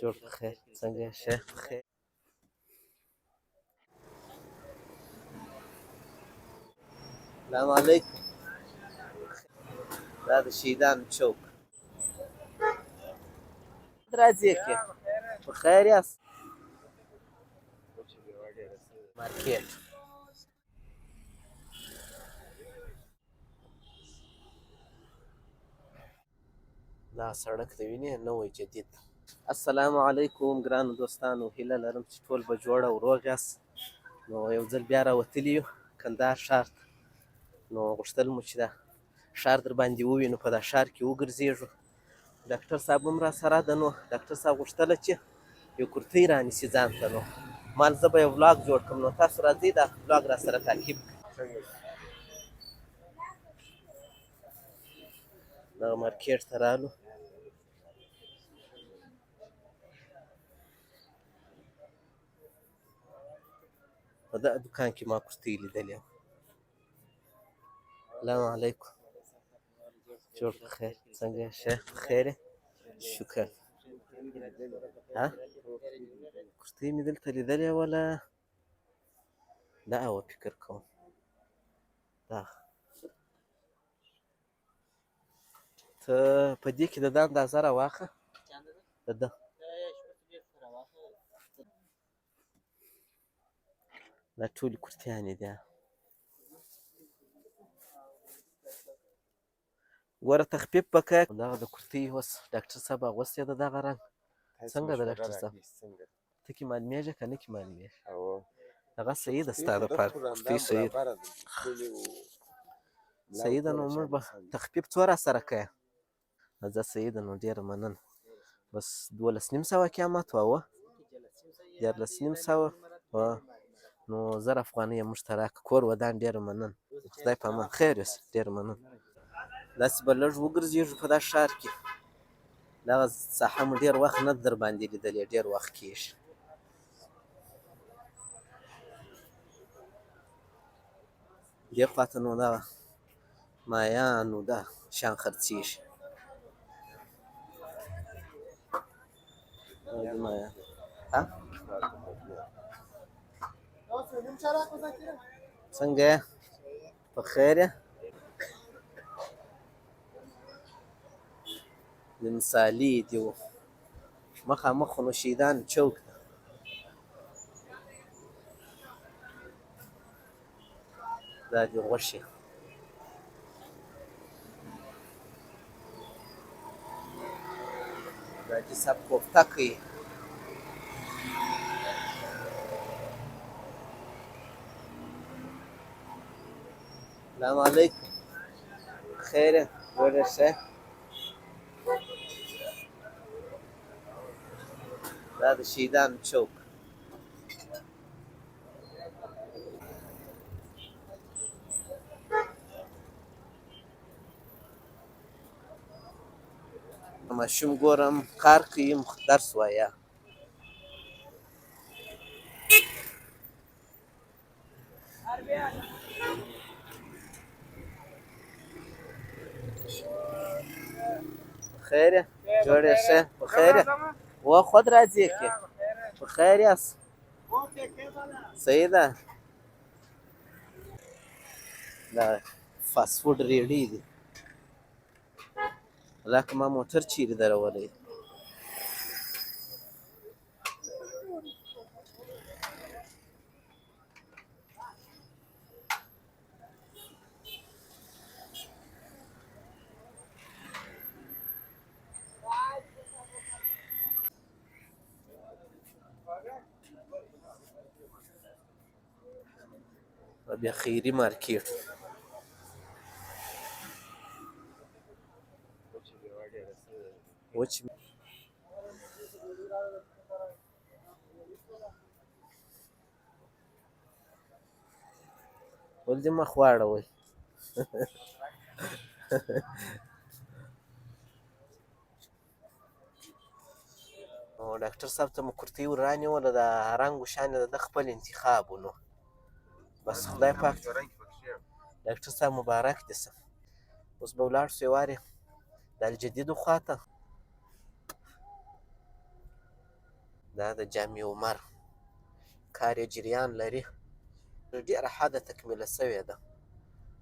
جوړ په خیر، څنګه یې؟ ښه په خیر. سلام علیکم. دا د شهیدانو چوک. راځې کې په خیر یاست؟ مارکیټ. دا سړک دی وینې، نوی جدید. السلام علیکم ګرانو دوستانو، هیله لرم چې ټول به جوړ او روغ یاست. نو یو ځل بیا راوتلي یو کندهار ښار ته. نو غوښتل مو چې دا ښار در باندې ووینو، په دا ښار کې وګرځېږو. ډاکټر صاحب هم راسره ده. نو ډاکټر صاحب غوښتله چې یو کرتۍ رانیسي ځان ته. نو مال زه به یو ولاګ جوړ کړم، نو تاسو راځئ دا ولاګ راسره تعقیب کړئ. دغه مارکیټ ته رالو. په دغه دوکان کې ما کرتۍ لیدلې وه. سلام علیکم. جوړ په خیر، څنګه یې؟ ښه په خیر یې؟ شکر. ها، کرتۍ مې دلته لیدلې وله، دا وه فکر کوم. دا ته په دې کې د ده اندازه راواخه، د ده دا ټولې کرتیانې دي. ګوره تخفیف به کوې. دغه د کرتۍ اوس ډاکټر صاحب اغوستې ده، دغه رنګ څنګه ده ډاکټر صاحب؟ ته کې معلومېږي که نه کې معلومېږي؟ هغه صحیح ده ستا دپاره، کرتۍ صحیح ده، صحیح ده. نو موږ به تخفیف څو راسره کوې؟ ځه صحیح ده، نو ډېره مننه. بس 1250 قیمت وه، 1350. نو 1000 افغانۍ یې موږ ته راکړه. کور ودان، ډېره مننه، خدای په امان، خیر یوسې، ډېره مننه. داسې به لږ وګرځېږو په دا ښار کې. دغه ساحه مو ډېر وخت نه در باندې لیدلې، ډېر وخت کېږي. دې خوا ته نو دغه مایانو دا شیان خرڅېږي. مایان ها څنګه یې؟ په خیر یې؟ د مثالي دي و مخامخ خو نو شهیدان چوک ده. دا دي غوښې. دا چې صاحب کوفته کوي. سلام علیکم. خیر یې؟ جوړ یې؟ ښه. دا د شهیدانو چوک. ماشوم ګورم کار کوي، درس وایه. خیر یې؟ جوړ یې؟ ښه په خیر یې؟ و خود راځې کې په خیر یاست؟ صحیح ده. دا فاسټ فوډ ریډي دي. لکه ما موټر چیرې درولی. بیا خیري مارکیټ. وچ ول دې مخ واړوئ. نو ډاکټر صاحب ته مو کرتۍ ور رانیوله، دا رنګ و شان یې د ده خپل انتخاب و. نو بس خدای پاک ډاکټر صاحب مبارک دې شه. اوس به ولاړ شو یو وارې د الجدیدو خوا ته. دا د جامع عمر کار یې جریان لري، ډېره حده تکمیله شوې ده.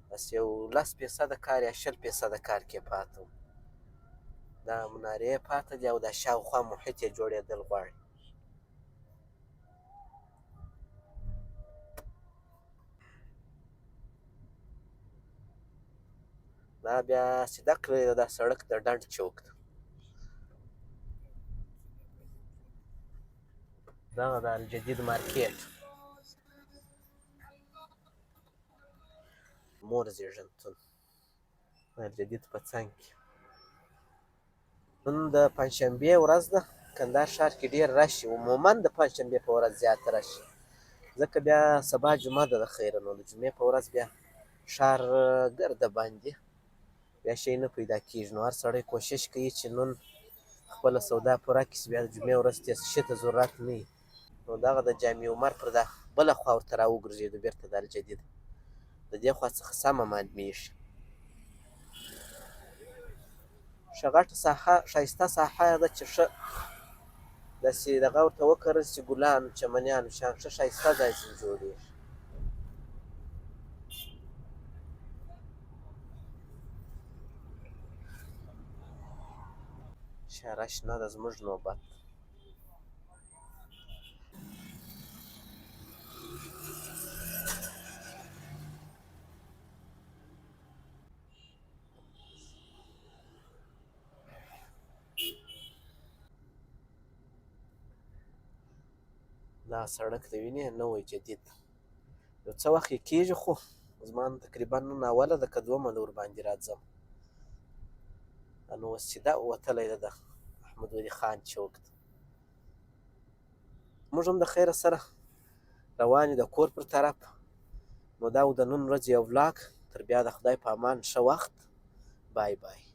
بس یو 10% کار یا 20% کار کې پاته و. دا منارې پاته دي او دا شاوخوا محیط یې جوړېدل غواړي. دا بیا سیده کړی دا سړک د ډنډ چوک ده. دغه د الجدید مارکیټ مور زیږنتون الجدید په څنګ کې. نن د پنجشنبې ورځ ده. کندهار ښار کې ډېر رش، عموما د پنجشنبې په ورځ زیات رش، ځکه بیا سبا جمعه ده د خیره، نو د جمعې په ورځ بیا ښار ګرده باندې بیا شی نه پیدا کېږي. نو هر سړی کوشش کوي چې نن خپله سودا پوره کړي، چې بیا د جمعې ورځ ته شي ته ضرورت نه وي. نو دغه د جامع عمر پر دا بله خوا ورته راوګرځېدو، بېرته د الجدید د دې خوا څخه سمه معلومېږي. ښه غټه ساحه، ښایسته ساحه ده چې ښه داسې دغه ورته وکرل شي، ګلان چمنیان شان ښه ښایسته ځای ځینې جوړېږي. ښه رش نه ده زموږ نوبت. دا سړک د وینې نوی جدید یو څه وخت یې کېږي، خو زما تقریبا نن اوله ده که دومه ده ورباندې راځم. نو اوس سیده وتلی ده د احمد ولي خان چوک ته. موږ هم د خیره سره روان یو د کور پر طرف. نو دا و د نن ورځې یو ولاګ. تر بیا د خدای په امان، ښه وخت، بای بای.